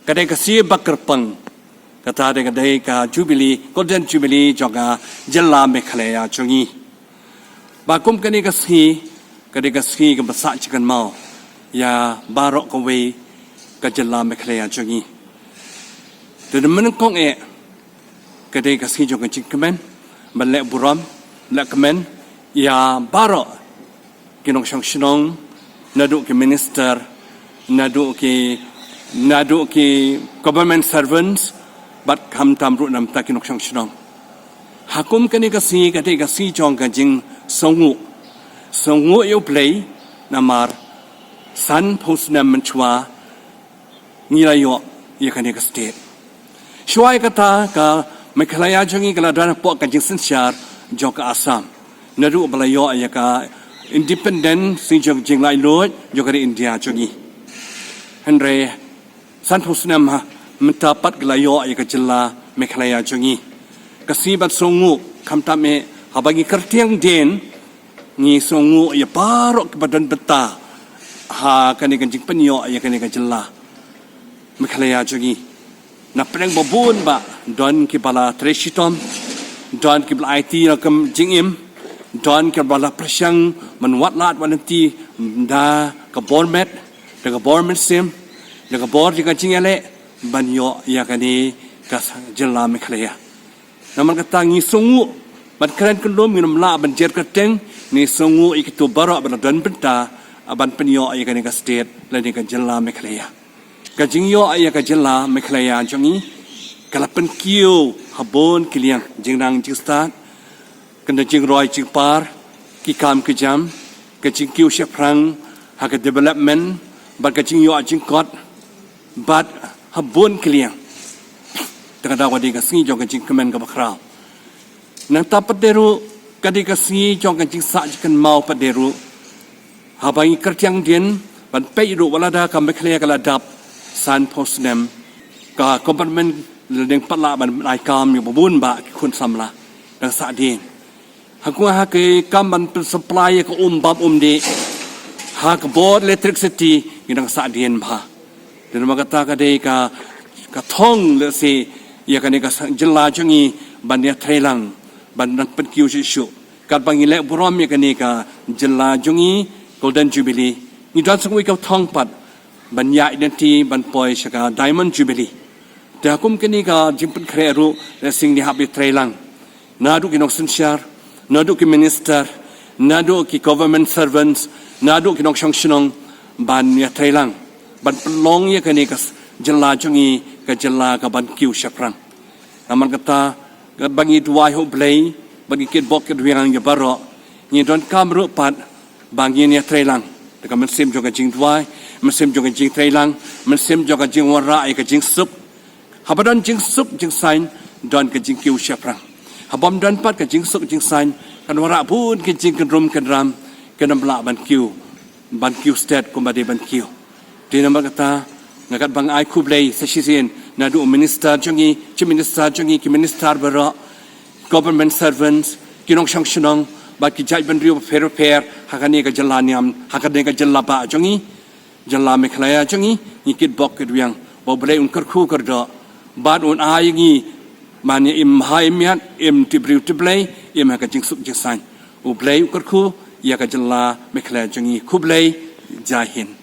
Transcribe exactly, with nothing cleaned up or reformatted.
Ka dei ka sngi ba kyrpang, kata dei ka dei ka Jubilee, Golden Jubilee jong ka jylla Meghalaya jong ngi. Ba kum kane ka sngi, ka dei ka sngi kaba sah jingkynmaw ïa baroh kawei ka jylla Meghalaya jong ngi. Te da mynnyngkong eh, ka dei ka sngi jong ka jingkmen ban leh burom, leh kmen ïa baroh ki nongshong shnong, naduh ki minister, naduh ki, naduh ki government servants, bad khamtam ruh na bynta ki nongshong shnong. Ha kum kane ka sngi, ka dei ka sngi jong ka jingsngewnguh, sngewnguh ïa U Blei, namar sanphew snem mynshuwa ngi la ïoh ïa kane ka state. Shuwa ïa kata, ka Meghalaya jong ngi ka la don hapoh ka jingsynshar jong ka Assam, naduh ba la ïoh ïa ka independence, sngi jong ka jinglaitluid jong ka ri India jong ngi. Hynrei sanphew snem ha mynta pat ka la ïoh ïa ka jylla Meghalaya jong ngi. Ka sngi ban sngewnguh, khamtam eh haba ngi kyrtiang dien, ngi sngewnguh ïa baroh kiba don bynta ha kane ka jingpynïoh ïa kane ka jylla Meghalaya jong ngi. Na pdeng ba bun bah, don kiba la trei shitom, don kiba la aiti na ka jingim, don kiba la pyrshang ban wad lad wad lynti da ka bor met, da ka bor mynsiem, da ka bor jong ka jingïaleh, ban ïoh ïa kane ka jylla Meghalaya. Namar kata ngi sngewnguh, bad kren kyndum ngim lah ban jer kyrteng, ngi sngewnguh ïa kito baroh ba la don bynta ban pynïoh ïa kane ka state lane ka jylla Meghalaya. Ka jingïoh ïa ka jylla Meghalaya jong ngi ka la pynkiew ha bun ki liang, jingnang jingstad, ka jingroi jingpar, ki kam ki jam, ka jingkiew shaphrang ha ka development, bad ka jingïoh jingkot, bad ha bun ki liang. Te ka dei ka sngi jong ka jingkmen kaba khraw. Nangta pat de ruh, ka dei ka sngi jong ka jingsah jingkynmaw pat de ruh. Haba ngi kyrtiang dien, ban peit ruh wat la da ka Meghalaya ka la dap sanphew snem, ka government la dang pat lah ban ai kam ïa ba bun bah ki khun samla dang sah dien. Ha ka, ha ka kam ban pynsupply ïa ka um bam um dih ha ka bor electricity ngi dang sah dien bha. Te namar kata ka dei ka, ka thong lehse ïa kane ka jylla jong ngi ban ïatreilang, ban nang pynkiew shuh shuh. Katba ngi leh burom ïa kane ka jylla jong ngi, Golden Jubilee, ngi don sa kawei ka thong pat ban ïaid lynti ban poi sha ka Diamond Jubilee. Te ha kum kane ka jingpynkhreh ruh, lehse ngi hap ïatreilang, naduh ki nongsynshar, naduh ki minister, naduh ki government servants, naduh ki nongshong shnong, ban ïatreilang, ban pynlong ïa kane ka jylla jong ngi ka jylla kaban kiew shaphrang. Namar kata, katba ngi duwai ha U Blei, bad ngi kitbok kitwiang ïa baroh, ngi donkam ruh pat ba ngin ïatreilang da ka mynsiem jong ka jingduwai, mynsiem jong ka jingtreilang, mynsiem jong ka jingwanrah ïa ka jingsuk. Haba don jingsuk jingsaiñ, don ka jingkiew shaphrang. Haba ym don pat ka jingsuk jingsaiñ, kan wanrah bun ki jingkynrum kynram, kin ym lah ban kiew, ban kiew stet kumba dei ban kiew. Te namar kata, nga katba nga ai khublei sa shisien naduh u minister jong ngi, chief minister jong ngi, ki minister baroh, government servants, ki nongshong shnong, bad ki jaitbynriew bapher bapher ha kane ka jylla niam, ha kane ka jylla bah jong ngi, jylla Meghalaya jong ngi. Ngi kitbok kitwiang ba U Blei un kyrkhu kyrdoh bad un ai ïa ngi, man ïa im bha im miat, im tip briew tip Blei, im ha ka jingsuk jingsaiñ. U Blei u kyrkhu ïa ka jylla Meghalaya jong ngi. Khublei, Jai Hind.